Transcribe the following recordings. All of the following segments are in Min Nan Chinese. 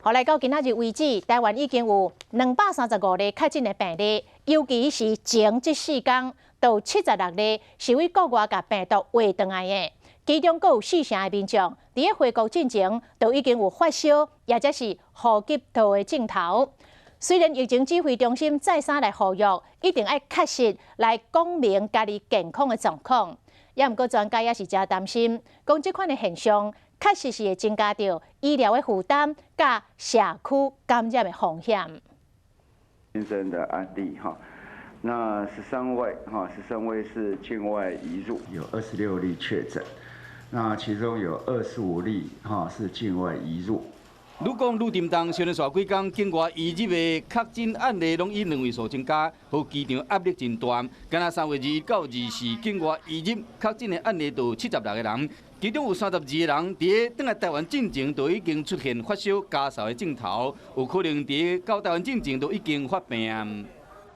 好，來到今仔日為止，台灣已經有235例確診的病例，尤其是前這四工，就有76例是佇國外共病毒運轉來的，其中閣有四成的民眾佇咧回國進前就已經有發燒，抑者是呼吸道的症頭。雖然疫情指揮中心再三來呼籲，一定愛確實來講明家己健康的狀況，也毋過專家也是誠擔心，講這款的現象確實是會增加著醫療的負擔，佮社區感染的風險。新增的案例哈，那十三位哈，十三位是境外移入，有26例確診，那其中有25例哈是境外移入。愈講愈沉重，連續幾工境外移入的確診案例攏以兩位數增加，予機場壓力真大。敢若3月21到24境外移入確診的案例就有76個人，其中有32個人佇咧轉來台灣進前就已經出現發燒、咳嗽的症頭，有可能佇到台灣進前就已經發病。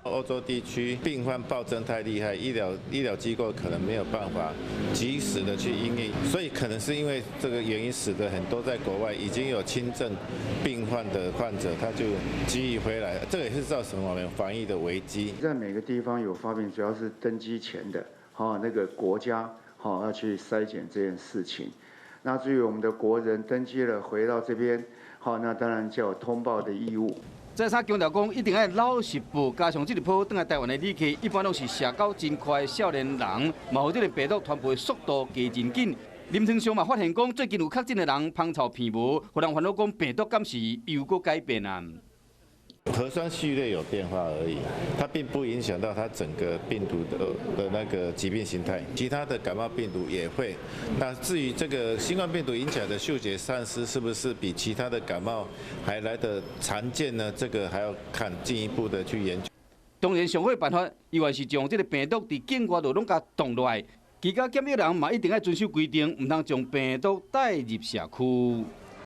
歐洲地區病患暴增太厲害，醫療機構可能沒有辦法及時的去因應，所以可能是因為這個原因，使得很多在國外已經有輕症病患的患者，他就急於回來，這個也是造成我們防疫的危機。在每個地方有發病，主要是登機前的，哈那個國家，哈要去篩檢這件事情。那至於我們的國人登機了回到這邊，好，那當然就有通報的義務。再三強調講，一定愛老實報，加上這一波轉來台灣的旅客，一般攏是社交真快的少年人，嘛予這个病毒傳播速度加真緊。臨床上嘛發現講，最近有確診的人芳臭鼻無，予人煩惱講病毒敢是又閣改變啊？核酸序列有變化而已，它並不影響到它整個病毒的那個疾病形態。其他的感冒病毒也會。那至於這個新冠病毒引起來的嗅覺喪失，是不是比其他的感冒還來得常見呢？這個還要看進一步的去研究。當然，上好的辦法，猶原是將這个病毒佇境外就攏共擋落來。其他檢疫人嘛一定愛遵守規定，毋通將病毒帶入社區。